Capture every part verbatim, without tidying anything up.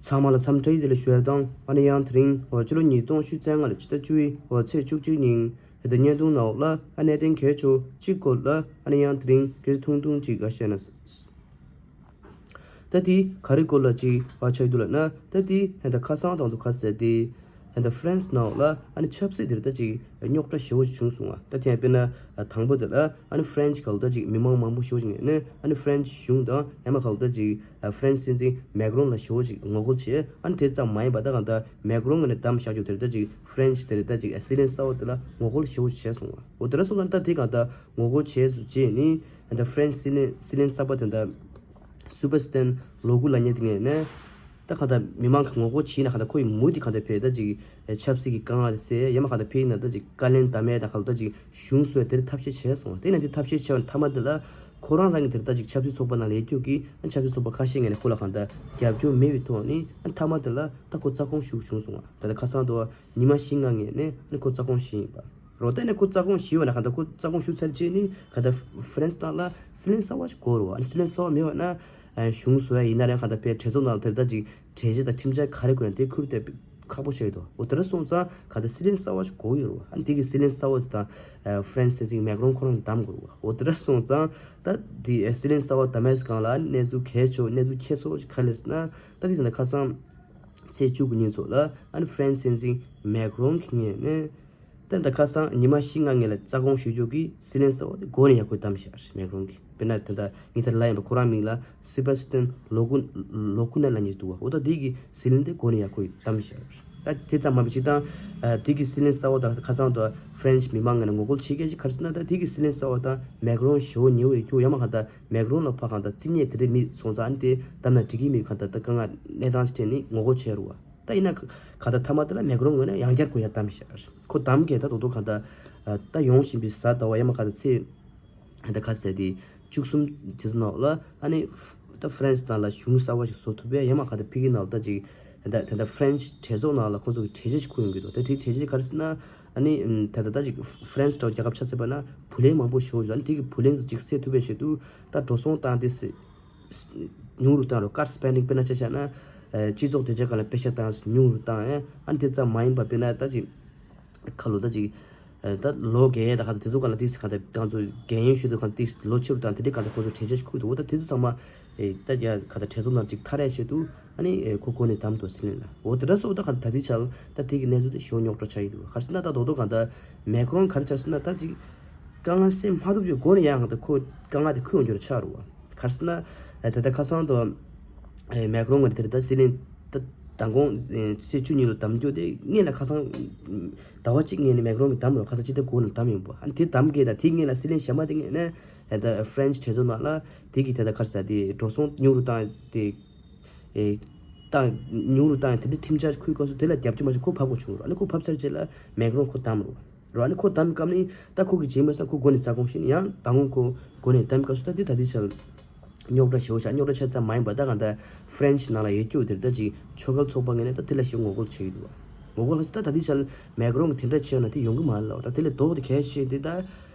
ཚང་མ་ལ་འཚམས་འདྲི་བདེ་ལེགས་ཞུ་ཡ་དང་། ཨ་ནི་ཡང་དེ་རིང་འོ་སྤྱི་ལོ་ཉིས་སྟོང་ཉི་ཤུ་རྩ་ལྔ་ལོའི་ཕྱི་ཟླ་བཅུ་ཡི་འོ་ཚེས་བཅུ་གཅིག་ཉིན་ཧེ་ད་བརྙན་ཐུང་ནང་ལ་ཨ་གནད་དོན་གལ་ཆེ་བ་གཅིག་སྐོར་ལ་ཨ་ནི་ཡང་དེ་རིང་སྐད་ཆ་ཐུང་ཐུང་ཅིག་ཨ་བཤད་ན། ད་དེ་ག་རེ་སྐོར་ལ་ཅིག་ཨ་ཆགས་འདུག་ལབ་ན། ད་དེ་ཧེ་ད་ཁ་སང་དང་ཚོ་ཁ་ཟེར་དེ་ཧེ་ད་ཧྥ་རན་སི་ནང་ལ་ཨ་ནི་ཆབ་སྲིད་དེར་ད་ཅིག་རྙོག་དྲ་ཞེ་པོ་ཅིག་བྱུང་སོང་བ། ད་དེ་ཡང་དཔེར་ན་དང་པོ་དེ་ལ་ཨ་ནི་ཧྥ་རན་སི་ག་ལ་ད་ཅིག་མི་མང་མང་པོ་ཞེ་པོ་ཅིག་ནས་ཨ་ནི་ཧྥ་རན་སི་གཞུང་དང་ཡང་མ་ག་ལ་ད་ཅིག་ཧྥ་རན་སི་སྲིད་འཛིན་མེག་རོན་ལ་ཞེ་པོ་ཅིག་ངོ་རྒོལ་བྱས། ཨ་ནི་དེ་ཙམ་མ་ཡིན་པ་ད་གང་ལྟར་མེག་རོན་ངོས་ནས་བདམས་བཞག་རྒྱུ་དེར་ད་ཅིག་ཧྥ་རན་སི་དེར་ད་ཅིག་སྲིད་བློན་གསར་པ་དེ་ལ་ངོ་རྒོལ་ཞེ་པོ་བྱས་སོང་བ། འོ་དེ་འདྲ་སོང་ཙང་ད་དེ་གང་ལྟར་ངོ་རྒོལ་བྱས་སུ་བྱས་ནི་ད་ཧྥ་རན་སི་སྲིད་བློན་སྲིད་བློན་གསར་པ་དེ་ད་སུ་པེ་སི་ཏན་ལོ་ཀུ་ལབ་མཁན་དེ་ངོས་ནས་ད་གང་ལྟར་མི་མང་གི་ངོ་རྒོལ་བྱས་ན་གང་ལྟར་ཁོ་ཡི་མུ་མཐུད་གང་ལྟར་ཕེ་ད་ཅིག་ཆབ་སྲིད་ཀྱི་དཀའ་ངལ་དེ་སེལ། ཡང་མ་གང་ལྟར་ཕེ་ཡིན་ན་ད་ཅིག་བཀའ་ལན་ད་མེད་ད་གང་ལྟར་ད་ཅིག་གཞུང་བཟོ་ཡ་དེར་ཐབས་ཤེས་བྱས་སོང་། དེ་ནས་དེ་ཐབས་ཤེས་བྱས་པ་མཐའ་མ་དེ་ལ་ཁོ་རང་རང་གི་དེར་ད་ཅིག་ཆབ་སྲིད་ཚོགས་པ་ནང་ལ་ཡོད་རྒྱུ་གི་ཨ་ཆབ་སྲིད་ཚོགས་པ་ཁ་ཤས་ངོས་ནས་ཁོ་ལ་གང་ལྟར་རྒྱབ་སྐྱོར་མེད་པའི་ཐོག་ནས་ཨ་མཐའ་མ་དེ་ལ་ད་ཁོ་རྩ་དགོངས་ཞུ་བྱུང་སོང་བ། ད་ལྟ་ཁ་སང་དུ་ཉི་མ་བཞི་ལྔ་ངོས་ནས་ཨ་ཁོ་རྩ་དགོངས་ཞུས་ཡིན་པ། རོ་ད་ནས་ཁོ་རྩ་དགོངས་ཞུས་པ་ན་གང་ལྟར་ཁོ་རྩ་དགོངས་ཞུ་ཚར་རྗེས་ནི་གང་ལྟར་ཧྥ་རན་སི་ནང་ལ་སྲིད་བློན་གསར་པ་ཞིག་དགོས་རེད་བ། ཨ་ནི་སྲིད་བློན་གསར་པ་མེད་པ་ན་ཨ་གཞུང་བཟོ་ཡ་ཡིན་ན་རང་གང་ལྟར་དཔེ་གྲོས་ཚོགས་ནང་ལ་དེར་ད་ཅིག་གྲོས་ཆོད་དང་ཁྲིམས་འཆར་ག་རེ་དགོས་ན་དེ་ཁུར་ཏེ་ཁག་པོ་ཆགས་ཡོད་དོ། འོ་དེ་འདྲ་སོང་ཙང་གང་ལྟར་སྲིད་བློན་གསར་པ་ཞིག་དགོས་ཡོད་རེད་བ། ཨ་ནི་དེ་གི་སྲིད་བློན་གསར་པ་དེ་དང་ཧྥ་རན་སི་སྲིད་འཛིན་མེག་རོན་ཁོ་རང་གདམ་དགོས་རེད་བ། འོ་དེ་འདྲ་སོང་ཙང་ད་དེ་སྲིད་བློན་གསར་པ་གདམ་ཡས་སྒང་ལ་གནས་ཚུལ་གལ་ཆེ་བ་གནས་ཚུལ་ཁྱད་མཚར་པོ་ཞིག་ག་རེ་རེད་ཟེར་ན། ད་དེ་ད་ལྟ་ཁ་སང་ཚེས་བཅུ་དགུ་ཉིན་ཚོ་ལ་ཨ་ནི་ཧྥ་རན་སི་སྲིད་འཛིན་མེག་རོན་གྱི་ངོས་ནས་ད་ལྟ་ཁ་སང་ཉི་མ་བཞི་ལྔ་ངོས་ལ་རྩ་དགོངས་ཞུ་རྒྱུ་གི་སྲིད་བློན་གསར་པ་དེ་མགོ་ནས་ཡར་ཁོས་བདམས་བཞག་རེད། མེག་རོན་གྱིས། དཔེར་ན་ད་ལྟ་ངས་ད་ལ་ཡིན་པ་ཁོ་རང་མིང་ལ་སི་པེ་སི་ཏན་ལོ་ཀུ་ལོ་ཀུ་ན་ལབ་མཁན་འདུག་བ། འོ་ད་དེ་གི་སྲིད་བློན་དེ་མགོ་ནས་ཡར་ཁོས་བདམས་བཞག་རེད། ད་དེ་ཙམ་མ་ཡིན་པ་སྤྱིར་བཏང་ཨ་དེ་གི་སྲིད་བློན་གསར་པ་དང་ཁ་སང་དུ་ཧྥ་རན་སི་མི་མང་ངོས་ནས་ངོ་རྒོལ་བྱེད་མཁན་ཞིག་ག་རེ་ཟེར་ན། ད་དེ་གི་སྲིད་བློན་གསར་པ་དང་མེག་རོན་ཞེ་པོ་ཉེ་བོ་ཡོད་རྒྱུ་ཡང་མ་གང་ལྟར་མེག་རོན་ལ་ཕར་གང་ལྟར་རྩིས་ཉེས་དེ་འདྲ་མེད་སོང་ཙང་ཨ་ནི་དེ་བདམས་ན་འགྲིག་གི་མེད་གང་ལྟར་ད་དཀའ་ངལ་གནས་སྟངས་ཅིག་དྲན་ནས་ངོ་རྒོལ་བྱས་རུ་བ། ད་ཡིན་ན་གང་ལྟར་མཐའ་མ་དེ་ལ་མེག་རོན་ངོས་ནས་ཡང་བསྐྱར་ཁོ་ཡར་བདམས་བཞག་རེད། ཁོ་བདམས་མཁན་ད་དོ་དོ་གང་ལྟར་ད་ཡོང་བཞིན་པའི་གཟའ་ཟླ་བ་ཡང་མ་གང་ལྟར་ཚེས་ད་ག་ཟེར་དེ་བཅུ་གསུམ་དེ་ཚོ་ནང་ལ་ཨ་ནི་ད་ཧྥ་རན་སི་ནང་ལ་གཞུང་གསར་པ་ཞིག་བཟོ་ཐུབ་པའི་ཡང་མ་གང་ལྟར་ཕ་གི་ནང་ལ་ད་ཅིག་ད་ད་ཧྥ་རན་སི་གྲོས་ཚོགས་ནང་ལ་ཁོ་ཚོ་གི་གྲོས་ཆོད་ཅིག་ཁུར་ཡོང་གི་འདུག་དེ་གྲོས་ཆོད་ག་རེ་ཟེར་ན། ཨ་ནི་ད་ད་ད་ཅིག་ཧྥ་རན་སི་འདྲ་བོ་རྒྱལ་ཁབ་ཆ་བཞག་པ་ན་བུ་ལོན་མང་པོ་ཞིག་ཡོད། ཨ་ནི་དེ་གི་བུ་ལོན་ཚོ་ཅིག་སེལ་ཐུབ་པའི་ཆེད་དུ་ད་འགྲོ་སོང་བཏང་དེ་སེ་ཉུང་རུ་བཏང་རོགས། ཀཊ་སི་པེན་ཌིང་དཔེར་ན་ཆ་བཞག་ན། ཨ་སྤྱི་ཚོགས་བདེ་འཇགས་སྒང་ལ་པེ་ཤ་བཏང་ཉུང་རུ་བཏང་ཨེ། ཨ་ནི་དེ་ཙམ་མ་ཡིན་པ་དཔེར་ན་ད་ཅིག་ཁ་ལོ་ད་ཅིག་ཨ་ད་ལོ་རྒས་ཡས་ད་ག་ད་དེ་ཚོ་སྒང་ལ་ཏིས་ག་ད་ང་ཚོ་རྒན་ཡོལ་ཞུ་དུས་ག་ཏིས་ལོ་ཆེ་རུ་བཏང་དེ་འདྲའི་ག་ད་ཁོང་ཚོ་གྲོས་ཆོད་ཅིག་ཁུར་འདུག་འོ་ད་དེ་ཚོ་ཚང་མ་ཨེ་ད་ཡ་ག་ད་གྲོས་ཚོགས་ནང་ཅིག་ཐར་ཡས་ཆེད་དུ་ཨ་ནི་ཨེ་ཁོ་མགོ་ནས་བདམས་འདུག་སྲིད་བློན་ལ། འོ་དེ་འདྲ་སོགས་ད་ག་ད་ད་ལྟའི་ཆར་ད་དེ་གི་གནས་ཚུལ་དེ་ཞེ་པོ་རྙོག་དྲ་ཆགས་ཀྱི་འདུག་ག་རེ་ཟེར་ན་ད་དོ་དོ་ག་ད་མེག་རོན་ག་རེ་ཆགས་ཟེར་ན་ད་ཅིག་དཀའ་ངལ་སེལ་མ་ཐུབ་ཀྱི་སྒོ་ནས་ཡང་ད་ཁོ་དཀའ་ངལ་དེ་ཁུར་ཡོང་རྒྱུ་རེད་ཆགས་རུ་བ། ག་རེ་ཟེར་ན་ཨེ་ད་ལྟ་ཁ་སང་དུ་ཨེ་མེག་རོན་ངོས་ནས་དེར་ད་སྲིད་བློན་ད་མདང་དགོང་ཨེ་ཚེས་བཅུ་གཉིས་ལ་བདམས་རྒྱུ་དེ་སྔོན་ལ་ཁ་སང་ཟླ་བ་གཅིག་སྔོན་ནས་མེག་རོན་གྱིས་བདམས་རོགས། ཁ་སང་སྤྱི་ཟླ་དགུ་ནས་བདམས་ཡོང་བ། ཨ་ནི་དེ་བདམས་མཁན་དང་དེ་སྔོན་ལ་སྲིད་བློན་གཞན་པ་དེ་ངོས་ནས་ཨེ་ད་ཧྥ་རན་སི་གྲོས་ཚོགས་ནང་ལ་དེ་གི་དེ་ད་ག་རེ་ཟེར་དེ་འགྲོ་སོང་ཉུང་རུ་བཏང་དེ་ཨེ་བཏང་ཉུང་རུ་བཏང་དེ་འདྲའི་ཁྲིམས་འཆར་ཁུར་སྐབས་སུ་དེ་ལ་རྒྱབ་སྐྱོར་མ་བྱས་ཁོ་བབས་དགོས་བྱུང་རོགས། ཨ་ནི་ཁོ་བབས་ཚར་རྗེས་ལ་མེག་རོན་ཁོ་བདམས་རོགས། རོ་ཨ་ནི་ཁོ་བདམས་སྐབས་ནི་ད་ཁོ་གི་རྗེས་མ་ས་ཁོ་མགོ་ནས་རྩ་དགོངས་ཞུས་ནི་ཡང་མདང་དགོང་ཁོ་མགོ་ནས་བདམས་སྐབས་སུ་ད་འདི་ད་འདི་ཆ་རྙོག་དྲ་ཞེ་པོ་ཆགས། རྙོག་དྲ་ཆགས་ཙམ་མ་ཡིན་པ་ད་གང་ལྟར་ཧྥ་རན་སི་ནང་ལ་ཡོད་རྒྱུ་དེར་ད་ཅིག་ཆོལ་ཁ་ཚོགས་པ་ངོས་ནས་ད་དེ་ལ་ཞེ་ངོ་རྒོལ་བྱེད་ཀྱི་འདུག་ངོ་རྒོལ་ལ་ད་ད་འདི་ཆ་མེག་རོན་གྱི་དེ་འདྲ་བྱས་ན་དེ་ཡོང་གི་མ་རེད་ལབ། ད་དེ་ལས་ལྡོག་སྟེ་གལ་ཆེ་དེ་ད་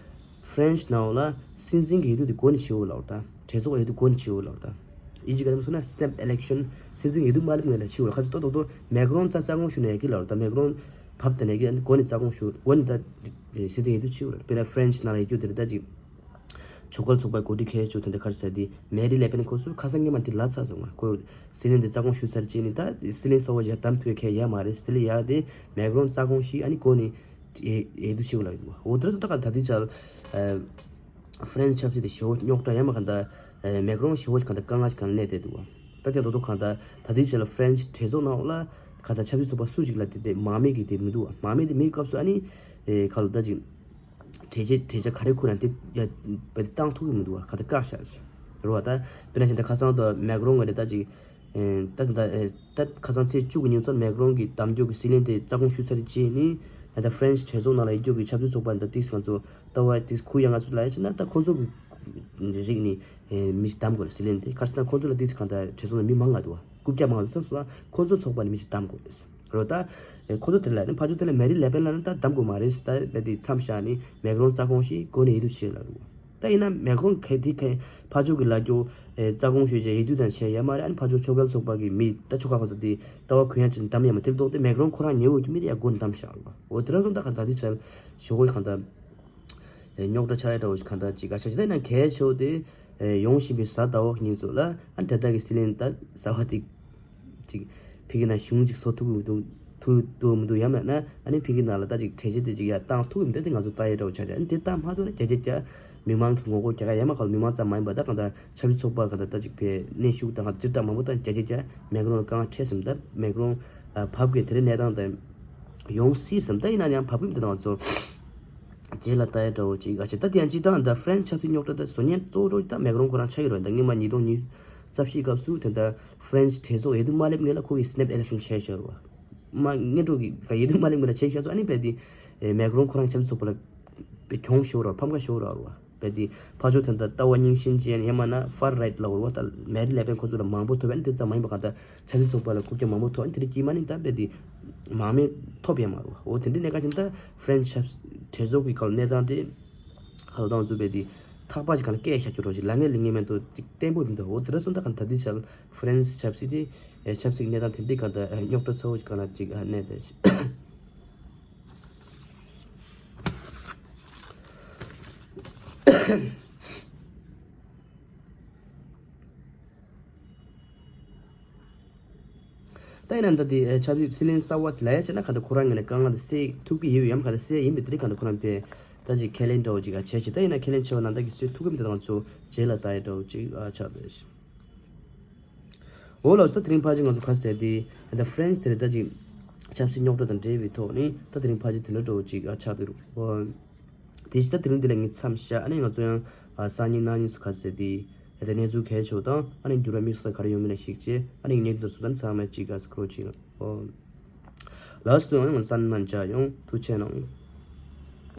ཧྥ་རན་སི་ནང་ལ་སྲིད་འཛིན་གྱི་འོས་བསྡུ་དེ་མགོ་ནས་བྱེད་འོས་ལབ། ད་གྲོས་ཚོགས་འོས་བསྡུ་མགོ་ནས་བྱེད་འོས་ལབ། ད་ཨིན་ཇི་སྐད་ནང་སོང་ན་སི་ནེབ་ཨི་ལེག་ཤན་སྲིད་འཛིན་འོས་བསྡུ་མ་སླེབས་སྔོན་ལ་བྱེད་འོས་ལབ། ཁ་ཚོ་ཏོག་ཏོག་ཏོག་མེག་རོན་ད་རྩ་དགོངས་ཞུ་ནས་ཡ་གི་ལབ། ད་མེག་རོན་བབས་དེ་ནས་གི་མགོ་ནས་རྩ་དགོངས་ཞུ་མགོ་ནས་ད་སྲིད་འཛིན་འོས་བསྡུ་བྱེད་འོས་ལབ། དཔེར་ན་ཧྥ་རན་སི་ནང་ལ་ཡོད་རྒྱུ་དེ་རེད། ད་ཅིག་ཆོལ་ཁ་ཚོགས་པའི་འགོ་ཁྲིད་གལ་ཆེ་དེ་འདྲ་ག་རེ་ཟེར་དེ་མེ་རི་ལེ་པེན་ཁོ་ཚོ་ཁ་སང་སྔོན་མ་དེ་ལབ་ཚར་སོང་ང་། ཁོ་སྲིད་བློན་དེ་རྩ་དགོངས་ཞུ་ཚར་རྗེས་ནི་ད་སྲིད་བློན་གསར་པ་ཞིག་བདམས་ཐུབ་ཡ་གལ་ཡོད་མ་རེད། དེ་ལས་ཡག་དེ་མེག་རོན་རྩ་དགོངས་ཞུས་ཨ་ནི་མགོ་ནས་འོས་འོས་བསྡུ་བྱེད་དགོས་ལབ་ཡོད་འདུག་འོ་དེ་རེད། ད་ག་ད་དེ་ཆ་ཧྥ་རན་སི་ཆབ་སྲིད་དེ་ཞེ་པོ་རྙོག་དྲ་ཡང་མ་གང་ལྟར་མེག་རོན་ཞེ་པོ་ཞིག་གང་ལྟར་དཀའ་ངལ་ཞིག་གང་ལ་གནས་བསྡད་འདུག་ད་དེ་རྡོག་རྡོག་གང་ལྟར་ད་ལྟའི་ཆ་ལ་ཧྥ་རན་སི་གྲོས་ཚོགས་ནང་ལ་གང་ལྟར་ཆབ་སྲིད་ཚོགས་པ་སུ་ཞིག་ལ་དེ་དེ་མང་མོས་ཀྱི་དེ་མི་འདུག་མང་མོས་དེ་མེད་སྐབས་སུ་ཨ་ནི་ག་ལ་ད་ཅིག་གྲོས་ཆོད་གྲོས་ཆོད་ག་རེ་ཁུར་ན་དེ་ཡ་བེད་བཏང་ཐུབ་ཀྱི་མི་འདུག་གང་ལྟར་བཀག་བཞག་རེད་བ། ད་དཔེར་ན་ཅིག་ད་ཁ་སང་དུ་མེག་རོན་ངོས་ནས་ད་ཅིག་ད་ད་ད་ཁ་སང་ཚེས་བཅུ་གི་ཉིན་ཚོར་མེག་རོན་གྱི་བདམས་རྒྱུ་གི་སྲིད་བློན་དེ་རྩ་དགོངས་ཞུ་ཚར་རྗེས་ནི་ད་ཧྥ་རན་སི་གྲོས་ཚོགས་ནང་ལ་ཡོད་རྒྱུ་གི་ཆབ་སྲིད་ཚོགས་པ་འདི་ཏིས་ང་ཚོ་ལྟ་བ་ཏིས་ཁུར་ཡ་ང་ཚོ་ལ་ཡ་ཕྱིན་ན་ད་ཁོ་ཚོ་གི་རིགས་ནི་མི་ཞིག་བདམས་དགོས་རེད། སྲིད་བློན་དེ་ག་རེ་ཟེར་ན་ཁོ་ཚོ་ལ་ཏིས་གང་ལྟར་གྲོས་ཚོགས་ནང་མི་མང་ང་འདུག་བ། རྐུབ་བཀྱག་མང་ང་འདུག་སོང་སོང་ཁོ་ཚོ་ཚོགས་པ་ནི་མི་ཞིག་བདམས་དགོས་རེད། རོ་ད་ཁོ་ཚོ་དེ་ལ་ནི་ཕ་ཇོ་དེ་ལ་མེ་རི་ལེ་པེན་ལ་ནི་ད་བདམས་དགོས་མ་རེད་ཟེར། ད་ལ་དེ་མཚམས་བཞག་ནི་མེག་རོན་རྩ་དགོངས་ཞུས་མགོ་ནས་འོས་བསྡུ་བྱེད་ལ་རུ། ད་ཡིན་ན་མེག་རོན་ག་དེ་ག་ཕར་ཕྱོགས་ཀྱི་ལ་རྒྱོ་རྩ་དགོངས་ཞུས་བྱས་ཡིད་དུ་དང་བྱས་ཡ་མ་རེད། ཨ་ནི་ཕར་ཕྱོགས་ཕྱོགས་འགལ་ཚོགས་པ་གི་མི་ད་ཆོ་ག་ཁོ་ཚོ་དེ་ལྟ་བ་གུ་ཡངས་ཅན་གདམ་ཡ་མ་དེ་ལྟོགས་ཏེ་མེག་རོན་ཁོ་རང་ཉེ་འོས་ཀྱི་མི་དེ་ཡ་སྒོ་ནས་གདམ་བཞག་པ། འོ་དེ་ར་སོང་ད་ག་ད་དེ་ཆ་ཞོ་གོ་གང་ད་རྙོག་དྲ་ཆགས་ཡ་འདྲ་བོ་ཞིག་གང་ད་ཅིག་ག་ཆ་ཅི་ད་ཡིན་ན་གལ་ཆེ་བོ་དེ། ཡོང་བཞིན་པའི་གཟའ་ཟླ་བ་ཉིན་ཚོ་ལ་ཨ་དེ་དག་གི་སྲིད་བློན་ད་གཟའ་བ་དེ་ཅིག་ཕི་གི་ན་གཞུང་ཅིག་བཟོ་ཐུབ་ཀྱི་མི་འདུག་ཐུབ་འདུག་མི་འདུག་ཡང་མེད་ན་ཨ་ནི་ཕི་གི་ན་ལ་ད་ཅིག་གྲོས་ཆོད་དེ་ཅིག་ཡ་བཏང་ཐུབ་ཀྱི་མི་འདུག་དེ་ང་ཚོ་ལྟ་ཡ་འདྲ་བོ་ཆགས་ཆགས། ཨ་ནི་དེ་ལྟ་མ་ཐུབ་ན་བརྒྱ་ཆ་བརྒྱ་མི་མང་གི་ངོ་རྒོལ་རྒྱག་ག་ཡ་མ་ཁག་མི་མང་ཙམ་མ་ཡིན་པ་ད་གང་ལྟར་ཆབ་སྲིད་ཚོགས་པ་གང་ལྟར་ད་ཅིག་ཕེ་གནས་ཤུགས་དང་གང་ལྟར་ཅིག་ལྟ་མང་པོ་ད་བརྒྱ་ཆ་བརྒྱ་མེག་རོན་ལ་རྐང་ཁྲེལ་སོང་ད་མེག་རོན་བབ་གི་དེ་རིང་གནས་སྟངས་ད་ཡོང་སྲིད་སམ། ད་ཡིན་ན་ཡང་བབ་གི་མི་འདུག་ད་ང་ཚོ། རྗེས་ལ་ལྟ་ཡ་འདྲ་བོ་ཅིག་ཨ་ཅེ་ད་དེ་ཡང་ཅི་ད་ད་ཧྥ་རན་སི་ཆབ་སྲིད་རྙོག་དྲ་ད་བཟོ་མཁན་གཙོ་བོ་ད་མེག་རོན་ཁོ་རང་ཆགས་ཀྱི་རེད། ད་སྔོན་མ་ཉིས་སྟོང་ཉི་ཤུ་རྩ་བཞི་སྐབས་སུ་དེ་ད་ཧྥ་རན་སི་གྲོས་ཚོགས་ཡེ་དུ་མ་སླེབས་སྔོན་ལ་ཁོ་གི་སི་ནེབ་ཨེ་ལེག་ཤན་བྱས་ཤག་རེད་བ། མ་སྔོན་འགྲོ་གི་ག་ཡེ་དུ་མ་སླེབས་སྔོན་ལ་བྱས་ཤག་ཚོ། ཨ་ནི་བས་དེ་མེག་རོན་ཁོ་རང་ཆབ་སྲིད་ཚོགས་པ་ལ་བས་གྱོང་ཤོར་ར་ཕམ་ཁ་ཤོར་ར་རེད་བ། བས་དེ་ཕར་ཕྱོགས་དེ་ད་ལྟ་བ་རྙིང་ཞེན་ཅན་ཡང་མིན་ན་ཧྥར་རའིཊ་ལ་འོར་བ་ད་མེ་རི་ལེ་པན་ཁོ་ཚོ་ལ་མང་པོ་ཐོབ་པས། ཨ་ནི་དེ་ཙམ་མ་ཡིན་པ་གང་ལྟར་ཆབ་སྲིད་ཚོགས་པ་ལ་རྐུབ་བཀྱག་མང་པོ་ཐོབ། ཨ་ནི་དེ་རིགས་ཀྱིས་མ་ནི་ད་རྦད་དེ་མང་མོས་ཐོབ་ཡོད་མ་རེད་བ། འོ་དེ་འདྲའི་གནད་འགག་ཅན་ད་ཧྥ་རན་སི་ཆབ་སྲིད་གྲོས་ཚོགས་ཀྱི་སྐབས་གནས་སྟངས་དེ་ཁ་ལོ་ཏང་ཚུད་རྦད་དེ་ཐག་པ་ཅིག་གང་ལ་སྐད་ཤར་རྒྱུ་རོ་ཞིག་ལ་ངེས་ལ་ངེས་མེད་དུ་ཅིག་བརྟན་པོ་ཡིན་འདུག་འོ་དེ་ར་སོང་ད་གང་ད་དེ་ཆ་ཧྥ་རན་སི་ཆབ་སྲིད་དེ་ཆབ་སྲིད་ཀྱི་གནས་སྟངས་དེ་འདྲའི་གང་ད་རྙོག་དྲ་ཚ་བོ་ཞིག་གང་ལ་ཅིག་གནས་ཏེ། ད་ཡིན་ན་ད་དེ་ཆབ་སྲིད་སྲིད་བློན་གསར་བ་དེ་ལ་ཡ་བྱས་ན་ག་ད་ཁོ་རང་ངོས་ནས་དཀའ་ངལ་དེ་སེལ་ཐུབ་ཀྱི་ཡོད་ཡང་ག་ད་སེལ་ཡིན་པའི་དེ་རིགས་ག་ད་ཁོ་རང་པས་ད་ཅིག་ཁས་ལེན་འདྲ་བོ་ཅིག་ཨ་བྱས་ཅིག་ད་ཡིན་ན་ཁས་ལེན་བྱས་པ་ན་ད་གི་སེལ་ཐུབ་ཀྱི་མི་འདུག་ང་ཚོ་རྗེས་ལ་ད་ཡི་འདྲ་བོ་ཅིག་ཨ་ཆགས་པས། འོ་ལགས་སོ། ད་དེ་རིང་ཕལ་ཆེར་ང་ཚོ་ག་ཟེར་དེ་ད་ཧྥ་རན་སི་དེ་རེད། ད་ཅིག་ཆབ་སྲིད་རྙོག་དྲ་དང་འབྲེལ་བའི་ཐོག་ནས་ད་དེ་རིང་ཕལ་ཆེར་དེ་འདྲ་འདྲ་བོ་ཅིག་ཨ་ཆགས་འདུག་འོ། དེ་བཞིན་ད་དེ་རིང་འདི་ལ་ངས་མཚམས་བཞག་ཨ་ནི་ང་ཚོ་ཡང་ཨ་སང་ཉིན་གནངས་ཉིན་སུ་ག་ཟེར་དེ་ད་གནས་ཚུལ་གལ་ཆེ་བ་དང་ཨ་ནི་འགྱུར་བ་དམིགས་བསལ་ག་རེ་ཡོང་མིན་ལ་གཞིགས་བྱས་ཨ་ནི་ངས་འདིར་སུ་དང་ཚང་མས་ཅིག་ག་སྐོར་ཅིག་ཨོ། ལགས་སོ། ཨ་ནི་ང་ཚོ་གནང་བྱ་ཡོང་ཐུགས་ཆེ་གནང་།